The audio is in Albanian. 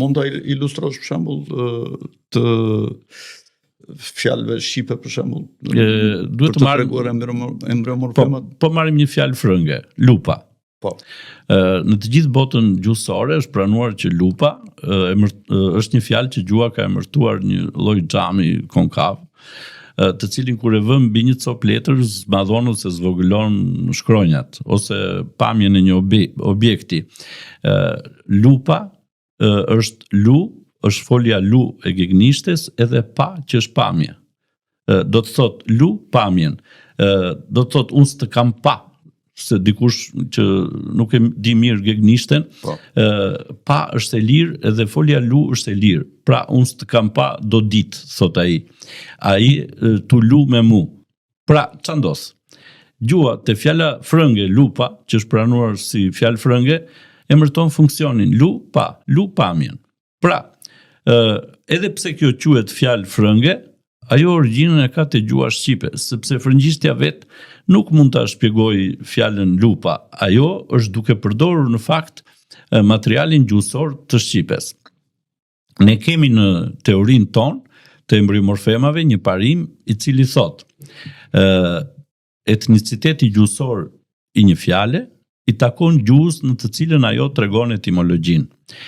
Mund ta ilustrosh për shembull të fjalëve shqipe për shembull? Duhet të marrim treguar embriomorfemat. Po, po marrim një fjalë frënge, lupa. Po. Në të gjithë botën gjuhësore është pranuar që lupa emër, është një fjalë që gjuha ka emërtuar një lloj xhami konkav, të cilin kur e vë mbi një copë letër zmadhon ose zvogëlon shkronjat ose pamjen e një objekti. Lupa është lu, është folja lu e gegnishtes edhe pa që është pamje. Do të thotë lu pamjen. Do të thotë unë s'të kam pa, se dikush që nuk e di mirë gegnishten, po. Pa është e lirë edhe folja lu është e lirë. Pra unë s'të kam pa do ditë, thot ai. Ai tu lu me mu. Pra, ça ndodh? Gjuha te fjala frënge lupa, që është pranuar si fjalë frënge, emërton funksionin lu pa, lu pamjen. Pra, edhe pse kjo quhet fjalë frënge, ajo origjinën e ka te gjuha shqipe, sepse frëngjishtja vetë nuk mund ta shpjegojë fjalën lupa. Ajo është duke përdorur në fakt materialin gjuhësor të shqipes. Ne kemi në teorinë tonë të embriomorfemave një parim i cili thotë etniciteti gjuhësor i një fjale i takon gjuhës në të cilën ajo tregon etimologjinë.